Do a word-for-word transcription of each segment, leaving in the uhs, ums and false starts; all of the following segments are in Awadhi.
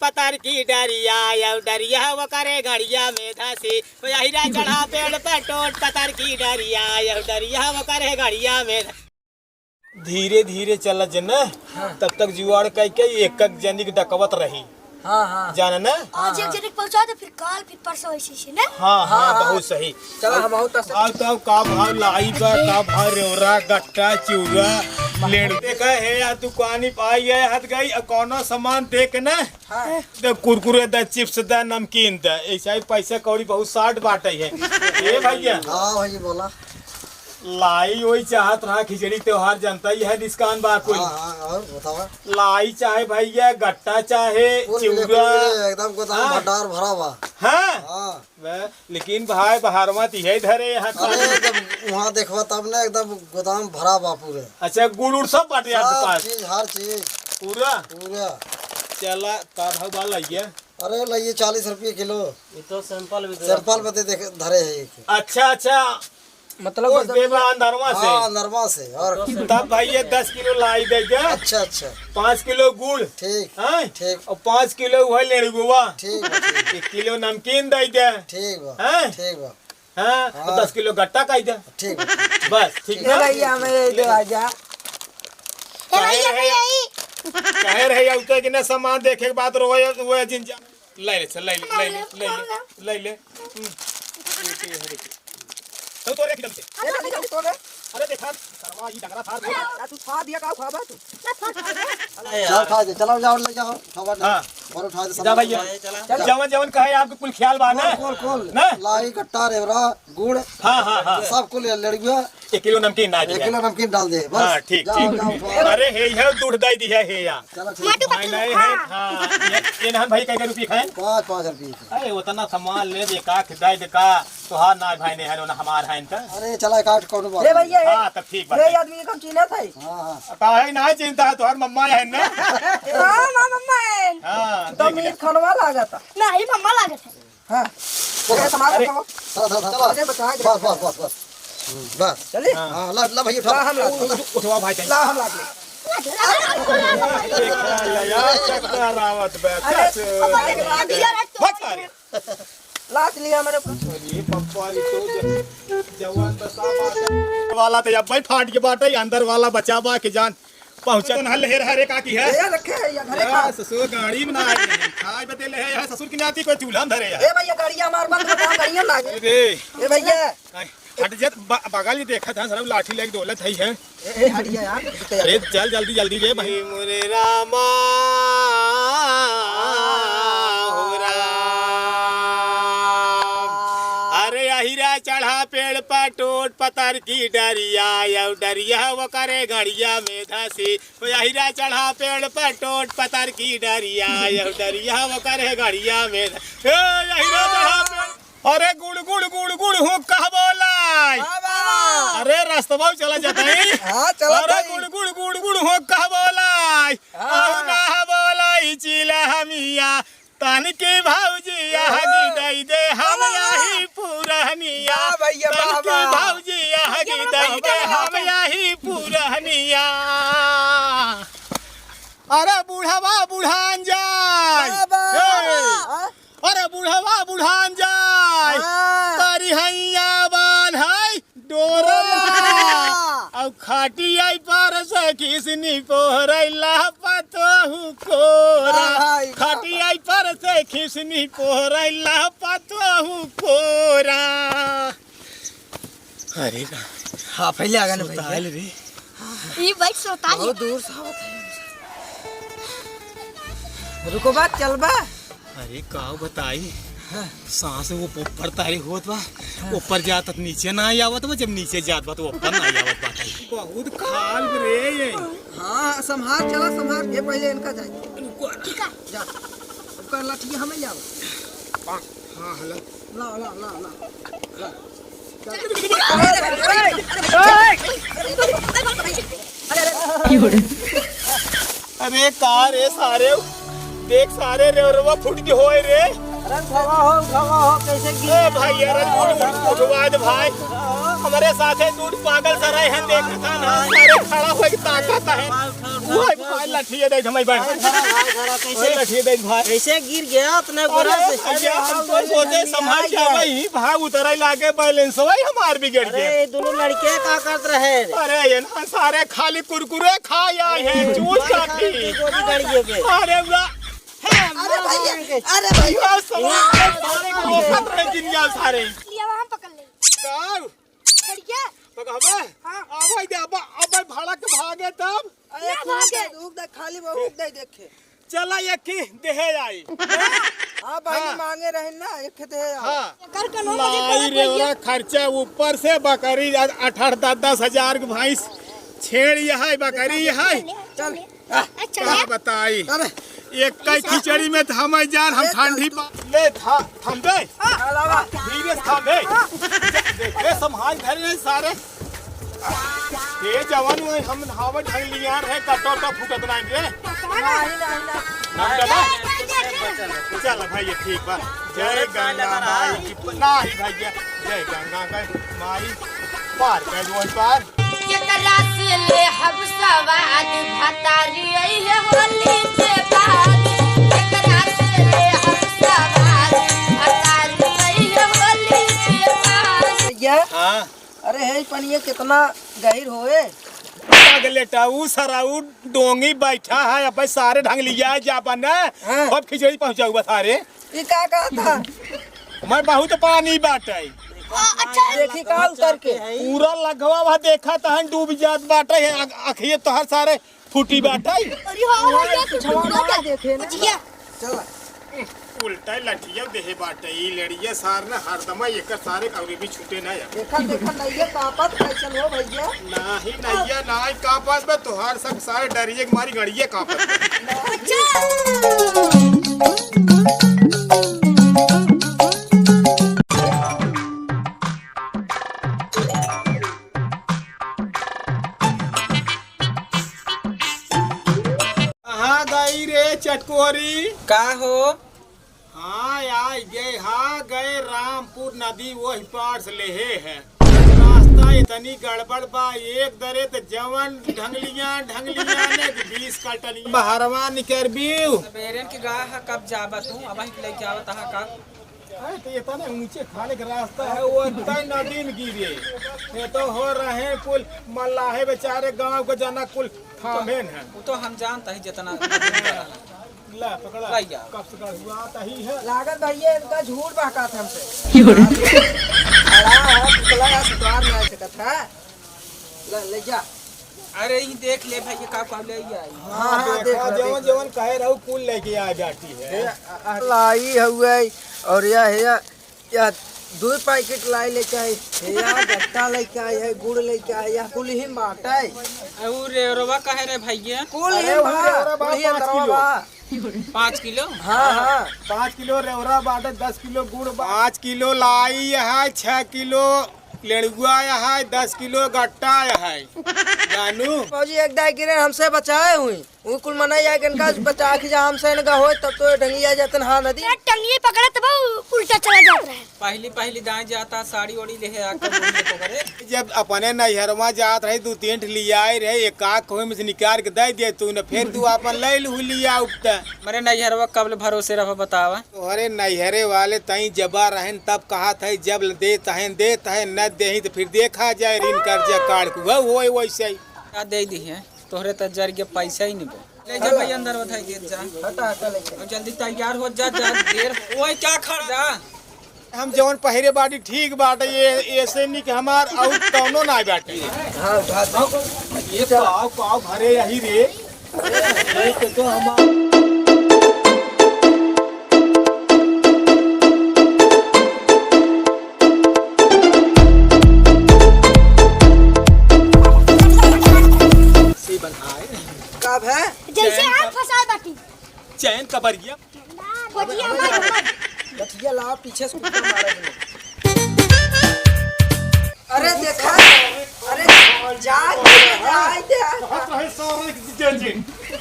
पतर की डरिया, यौ डरिया वो करे गड़िया में धसी। ओ अहिरा चढ़ा पेड़ पर टोट पतर की डरिया, यौ डरिया वो करे गड़िया में धसी। धीरे धीरे चला जे न, हाँ। तब तक जुगाड़ कइ के एक एक जनी के डकवत रही। हाँ, हाँ। जाना न? आज एक जनी के पहुँचा दे, फिर काल, फिर परसों ऐसे ऐसे न। हाँ, हाँ, हाँ, हाँ। बहुत सही। चला, हम बहुत तस- अब तो का भाव लाई बा, का भाव रेवरा, गट्टा, चिउरा, लेड़। देखा हे, या दुकानी पाई है, हद गई, अ, कौनो सामान देख न, हाँ। द कुरकुरे द, चिप्स द, नमकीन द, ऐसा ही पैसा कौड़ी बहुत short बाटे है। ए भैया। हाँ भाई, बोला। लाई वही चाहत रहा, खिचड़ी त्योहार जनता ही है, discount बा कुल। हाँ, हाँ, और बतावा। लाई चाहे भैया, गट्टा चाहे, कुल मिले, चिउरा। कुल मिले, एकदम गोदाम हाँ। भंडार भरा बा। हाँ। हाँ। बे, लेकिन भाई, बहरवा त इहे धरे यहाँ अरे, खाली। जब वहाँ देखबा तब न एकदम गोदाम भरा बा पूरे। अच्छा, गुड़ उड़ सब बाटे आपके सब पास? चीज, हर चीज। पूरा? पूरा। चला, का भाव बा लइया? अरे, लइया चालीस रुपये किलो। ये तो sample भी दे sample बदे देख, धरे है एक। अच्छा, अच्छा। मतलब वो एकदम देबा अंदरवा से? हाँ, अंदरवा से। और तब भाई ये दस किलो लाई दे दे। अच्छा, अच्छा। पाँच किलो गुड़। ठीक, हाँ? ठीक। और पाँच किलो वही लेड़ुआ। ठीक बा, ठीक। एक किलो नमकीन दे दे। ठीक बा, हाँ? ठीक बा। हाँ, हाँ। दस किलो गट्टा कह दे। ठीक बा, ठीक। बस, ठीक ए बा। भैया, हमें ये दे आ जा। ए भैया, कहे रहे, भैया, ई। कहे रहे, उतर के ना सामान देखे के बाद रोए, वो जिन जा। ले ले, चल, ले ले, ले ले, ले ले, ले ले। हम्म। ये, ये, ये, ये। तो तोरे एकदम से। ए, जल्दी, जल्दी तोड़ दे। अरे देखा, सरवा, ई डंगरा था। आ, तू खा दिया, का खाबा तू? चल, उठा दे, चला, जाओ, ले जाओ, उठावा ना। हाँ। और उठा दे, जा भैया। चल। जवन, जवन कहे आपके कुल ख्याल बा ना? कुल, कुल, कुल। ना? लाई, गट्टा, रेवरा, गुड़। हाँ, हाँ, हाँ। सब कुल ले लेड़िया। एक किलो नमकीन डाल एक दिया। किलो नमकीन डाल दे, बस। हाँ, ठीक, जाओ, ठीक। जाओ, उठाओ। अरे, हे, हे, दूध दे दी है, हे, या। चलो, ठीक। मोटू भाई, नहीं है। हाँ, ये, ये नहन भाई, कै रुपये खाए? पाँच, पाँच रुपये के। अरे, उतना सामान ले दे, का खिदाई दे, का? तोहार ना भाई नहीं है, ना हमार है इनका। अरे, चला, काट कौनो बात ए नहीं। भैया, ए, हाँ, तब ठीक बात ए है। आदमी के हम चिन्हत है। हाँ, हाँ। काहे ना चिन्हत है, तोहार मम्मा है ना? हाँ, हमार मम्मा है। हाँ, तो देख ले। मीट खनवा लागत है। नहीं, मम्मा लागत है। हाँ। चला, ए, सामान अरे। रखो। चला, चला, चला। अरे, बता दे। बस, बस, बस, बस। हम्म, बस। चलिए। हाँ। हाँ, ला, ला भैया, उठा। ला, हम ला। उठ-, उठवा भाई, चल। ला, हम ला। देखा यार, चक्कर आवत बा। अरे, चल। अरे, अरे, अरे, बहुत सारे। लात लिया मेरे को। अरे पप्पा, ये तो ज-, जवान बसा बाटे। वाला तो अब भाई फाट के बाटे, अंदर वाला बचा बा के जान पहुंचा तो ना। लहर हरे का की है? ये रखे है, ये घरे या का। ससुर गाड़ी में ना आए। खाए बदे ले है, यहाँ ससुर की नाती कोई चूल्हा में धरे है। ए भैया, गाड़िया मार बंद बता, गाड़िया लागे। अरे। ए भैया। आए। हट जा, ब-, बगल ही देखत है, सारा लाठी लेके दौलत है, है। ए, ए, हट जा यार, रुक जा। अरे, चल जल्दी, जल्दी रे भाई। मोरे रामा, हो राम। अरे, अहिरा चढ़ा पेड़ पर टोट पतर की डरिया, यौ डरिया वो करे गड़िया में धसी। ओ अहिरा चढ़ा पेड़ पर टोट पतर की डरिया, यौ डरिया वो करे गड़िया में ध-, ए, अहिरा चढ़ा पेड़ अरे गुड़ गुड़ गुड़ गुड़ हो कह बोलाई। हाँ बा। अरे रस्तवा चला जाता है। हाँ, चला अरे जाई। गुड़ गुड़ गुड़ गुड़ हो कह बोलाई। हाँ। अहो ना बोलाई चिला हमिया। तन के भौजी यह हाँ। गी दई दे हम हाँ। यही पुरहनिया। वाह भैया, तन वाह, के वाह। भौजी यह गी दई दे वाह, वाह। हम यही पुरहनिया। अरे बुढ़वा बुढ़ान जाए। वाह, वाह, ए। वाह। अरे बुढ़वा बुढ़ान जाए, हाँ। करिहैया बान्है डोरा। डोरा। अब खाटिया पर से खिसनी पोहरैला पतोहू कोरा। वाह भाई, वाह, खाटिया वाह। पर से खिसनी पोहरैला पतोहू कोरा। अरे राम। हाँ, पहले आगा ना भैया। सुताल रे। ई भाई सुताल बहुत है। दूर से आवत है। रुको बा, चल बा। अरे का बताई, हाँ। सांस वो ऊपर तारे होत बा, हाँ। ऊपर जात त नीचे ना आवत बा, जब नीचे जात बा तो ऊपर ना आवत बा। बहुत खाल रे ये। हाँ, संभाल, चला संभाल, ये पहले इनका जाए। रुको ना। जा, ऊपर लाठी हमें जाओ। हाँ, हला। ला, ला, ला, ला। ला। अरे का रे सारे, देख सारे रे, रेवरवा फूट के होए रे। अरे उठावा हो, उठावा हो, कैसे गिर ए भाई, अरे उठ, उठ, उठवा दे भाई। हमरे साथे दूध पागल सराय है, देखता ना, सारे खड़ा होए के ताकत है। भाई, भाई, लठिया दे, भाई, भाई। भाई, भाई, भाई, भाई, कैसे, ओए, लठिया दे, भाई। कैसे गिर गया अपने गोरा अरे, से? भैया, हम तो सोचे संभाल के भाई, भाई, उतरे लागे, बैलेंस भाई हमार बिगड़ अरे, गया। ये दोनों लड़के का करत रहे? अरे, ये ना सारे खाली कुरकुरे खाए आए हैं, अरे, चूस भाई, काटी। खाली गोली गड़ गए बे। अरे, वाह। अरे भैया, अरे भैया। यार, सारे, सारे को रोकत रहे, जिन यार, सारे। लिया, हम पकड़ ले। का? खड़िया? पकड़बे? हाँ। आवे दे, अब, अब भाड़ा के भागे तब। अरे, ना भागे। रुक दे, खाली वो रुक दे, देखे। चला, एक ही देहे आई। हाँ, भाई, हाँ। मांगे रहे ना, एक ही देहे आई। हाँ। कर कनो लाई रे, ओरा खर्चा ऊपर से बकरी, आ, आठ आठ, दस दस हजार के भैंस, छेड़ ये है, बकरी ये है। चल। आ, चल। का बताई? अरे। एक कई खिचड़ी में तो हम जान, हम अरे, ठंडी चल। पा-, ले था, थम बे। हाँ। धीरे से थम बे। हाँ। देखे, संभाल धरे नहीं सारे। ये जवान वो हम नहावे ढंग लिया रहे, कटो तो फुटत ना रे। नहीं, नहीं, नहीं। नाम का बा? चल भाई, ये ठीक बा। जय गंगा माई की, नहीं भैया, जय गंगा माई। पार कर दो पार। केकरा से ले हम सवाद भतारी, अइहे होली के बाद। केकरा से ले हम सवाद भतारी, अइहे होली के बाद। भैया, हाँ। अरे हे पनिया कितना गहिर होए। पगलेटा, ऊ सराऊ डोंगी बैठा है, अब सारे ढंग लिया जाबा ना। हाँ। अब खिचड़ी पहुँचाऊ बता रे। ये का कहता? मैं बहुत पानी बाटे। अच्छा। देखी का उतर के। पूरा लगवा वहाँ देखा तहन डूब जात बाटे है, अख-, अखिए तोहर सारे फूटी बाटे। अरे हाँ, हाँ, ये कुछ हवा ना देखे ना। जिया। चला। उल्टा लठिया देहे बाटे, ई लड़िया सार ना हरदमा एकर सारे कौरी भी छूटे ना यार। देखा, देखा, नैया कांपत कैसन हो भैया? नाही, नैया नाही कांपत बे, तोहार सब सारे डरिए के मारी गड़िए कांपत बे। अच्छा। कहाँ गई रे चटकोरी? का हो? हाँ, आई गए, हाँ गए रामपुर नदी वही पार से लेहे है। रास्ता इतनी गड़बड़ बा, एक दरे त जवन ढंगलिया, ढंगलिया ने बीस कटनिया। बहरवा निकरबीउ। सबेरन के गा है, कब जाबा तू? अब ही लेके आवत हा का? अरे, तो इतने ऊंचे खाले के रास्ता है, वो इतना नदी में गिरे। ये तो हो रहे कुल मल्लाहे बेचारे गांव के जना कुल थामेन है। वो तो हम जानता ही जितना। ला, पकड़ा। ला, या। कब से गड़ुआत ही है। लागत भैया इनका झूठ बहकात हमसे। क्यों रे? खड़ा है, पुतला है, सुधार नहीं सकत है। ले, ले जा। अरे, ई देख ले भैया, का, का ले आई। हाँ, हाँ, हाँ, देख देखा, ले, जवन, देख ले। जवन कहे रहू, कुल लेके आ जाती है। ए, अ, अ, लाई हउए, और यह, यह, यह दुइ पैकेट लाई लेके आई। यह गट्टा लेके आई है, गुड़ लेके आई है, कुल ही बाटे। अउ रेवरवा कहे रे भैया? कुल ही अरे, बा, रेवरा बा, कुल ही पाँच अंदरवा किलो। बा। पाँच किलो? हाँ, हाँ। पाँच किलो रेवरा बाटे, दस किलो गुड़ बा। पाँच किलो लाई है, छह किलो लेड़ुआ है, दस किलो गट्टा है। जानू? भौजी, एक दाई किरण हमसे बचाए हुई। उ कुल मनई आए के इनका बचा के जा हमसे इनका होए, तब तो ये ढंगिया जातन हाँ नदी। यार, टंगिए पकड़त बा, उल्टा चला जात रहे। पहली, पहली दाएं जाता, साड़ी ओड़ी ले है, आकर बोल दे तो करे। जब अपने नैहरवा जात रहे, दू तीन ठे लियाए रहे, एक आध कोई में से निकाल के दे दिए तू न, फिर तू अपन ले लू लिया उठता। मरे नैहरवा कब ले भरोसे रहो बतावा? तोहरे नैहरे वाले तई जबा रहन तब कहत है, जब देत हैं, देत हैं, न देही तो फिर देखा जाए, ऋण कर्जा काट के वह होए वैसे ही। का दे दी है? तोहरे त जर के पैसा ही नहीं बा। ले जा भाई अंदर उठाई के जा। हटा, हटा, ले जा। और जल्दी तैयार हो जा, जा, देर। ओए क्या खड़ा जा? हम जवन पहिरे बाटी ठीक बाटे, ये ऐसे नहीं कि हमार और कौनो ना बाटे। हाँ, बात है। ये तो आओ, आओ घरे यही रे। ये तो, तो हमार से बंधाए। का भे? जैसे चैन आप का फंसाए बाटी। चैन का बरिया। बचिया मत। बचिया ला, पीछे से कुत्ता मारा है। अरे देखा, अरे जा, जा, जा। कहाँ रहे सारे के जीजा जी?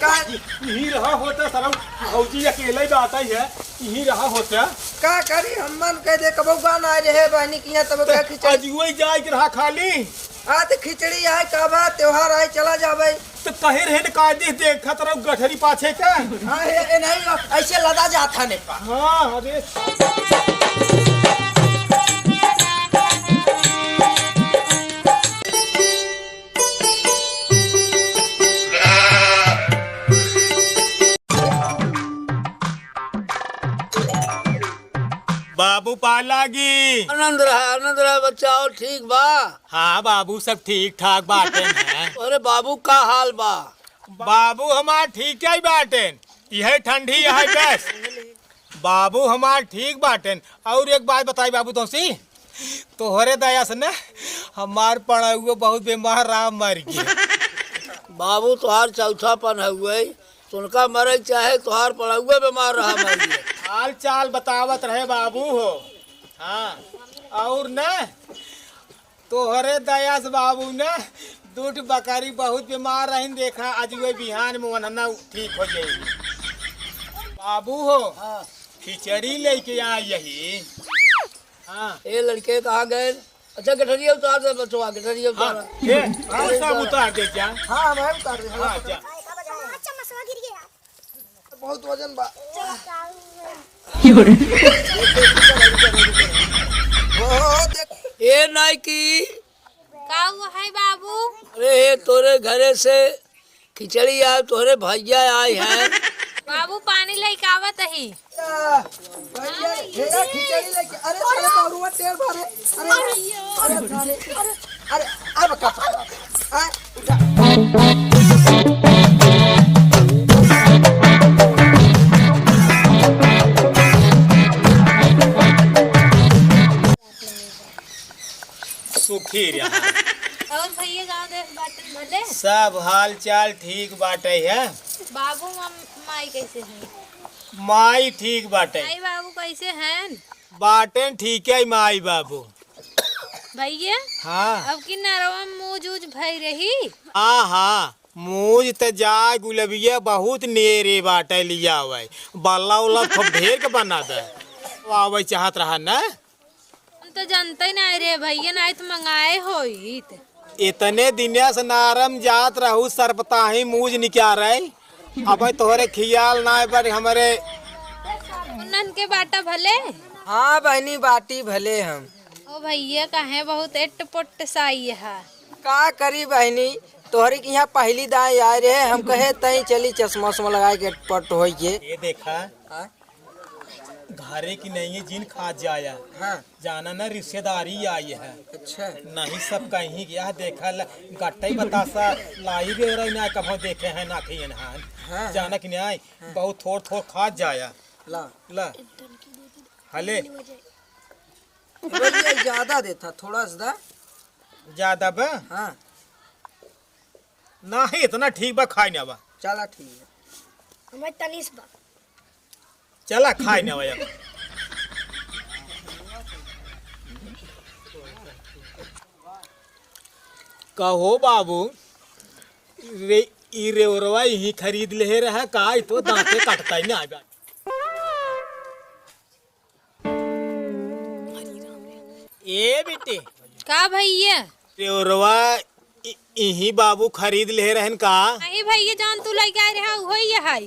का? यहीं रहा होता सारा, भौजी अकेले ही आता ही है, यहीं रहा होता। का करी, हम मन कह दे, कबो गाना आ रहे बहनी की यहाँ, तब का खिचड़ी? आज वही जाए के रहा खाली। हाँ, तो खिचड़ी आए, का बा, त्योहार आए, चला जाबे। तो कहे रहे न, का दे, देखत रहो गठरी पाछे का। हाँ, हे, ए, नहीं, ऐसे लदा जात है नेपाल। हाँ, अरे। बाबू पालागी। आनंद रहा, आनंद रहा बच्चा, और ठीक बा? हाँ बाबू, सब ठीक ठाक बाटे हैं। अरे बाबू, का हाल बा? बाबू हमार ठीक ही बाटे, यह ठंडी है बस। बाबू हमार ठीक बाटे। और एक बात बताई बाबू तोसी, तोहरे दया से ना हमार पढ़ाउआ बहुत बीमार रहा, मर गए। बाबू तोहार चौथापन हउए, तुनका मरे चाहे तोहार पढ़ाउआ बीमार रहा, मर गए। हाल चाल बतावत रहे बाबू हो। हाँ, और ना तोहरे दया से बाबू ना दू ठो बकरी बहुत बीमार रहिन, देखा आज वे बिहान में वनना ठीक हो जाई। बाबू हो, हाँ। खिचड़ी लेके आई यही। हाँ। ए लड़के कहाँ गए? अच्छा, गठरिया उतार दे बचवा, गठरिया उतार। हाँ, ए, हाँ, सब उतार दे जा। हाँ, हम उतार दे, हाँ, हाँ, जा। बहुत वजन बा। ओ, देख। ए नाइकी। का हुआ है बाबू? अरे, हे तोरे घरे से खिचड़ी आए, तोहरे भैया आए हैं। बाबू, पानी लेके आवत ही। भैया, भैया, खिचड़ी लेके, अरे, सारे दारुआ तेल भरे। अरे, अरे, सारे, अरे, अरे, अब का पाला? हाँ, उठा। सुखी रहा। और भैया, गाँव देश बाटन भले? सब हाल चाल ठीक बाटे है। बाबू मम-, माई कैसे हैं? माई ठीक बाटे। माई बाबू कैसे हैं? बाटेन ठीक है माई बाबू। भैया, हाँ। अब की नरवा मूज उज भई रही? हाँ, हाँ, मूज त जा गुलबिया बहुत नेरे बाटे लिया हुआ है। बल्ला उल्ला खूब ढेर के बना दे। आवे चाहत रहा न? हम तो जानते ही नहीं रे भैया, नहीं तो मंगाए होइत। इतने दिनिया से नारम जात रहू, सरपताही मूज निकाल रहे। अब तोहरे खियाल ना बड़ हमरे। उन्हन के बाटा भले। हाँ बहनी, बाटी भले हम। ओ भैया, काहे बहुत एट पोट साई है? का करी बहनी, तोहरे के यहाँ पहली दाई आए रहे, हम कहे तई चली चश्मा उश्मा लगाए के एट पोट होई के। ये देखा। हाँ? घरे की नहीं है, जिन खा जाया। हाँ। जाना ना, रिश्तेदारी आई है। अच्छा। नहीं, सब कहीं गया, देखा ल-, गट्टई बतासा लाई रे रही ना, कभो देखे हैं ना, खियन हान। हाँ, जाना हाँ। कि नहीं, हाँ। बहुत थोड़ थोड़ खा जाया। ला। ला। हले। भैया, ज्यादा देता, थोड़ा सा दा। ज्यादा बा? हाँ। नहीं, इतना ठीक बा, खाई ना बा। चला, ठीक है। हमें तनीस बा। चला, खाई ना बा। कहो बाबू, रे, ई रेवरवा यही खरीद ले रहा का? ई तो दांते कटता ही ना बा। ए बेटी। का भैया? रेवरवा इ-, इही बाबू खरीद ले रहन का? नहीं भैया, जान तू लइके आए रहा, उहो ही है।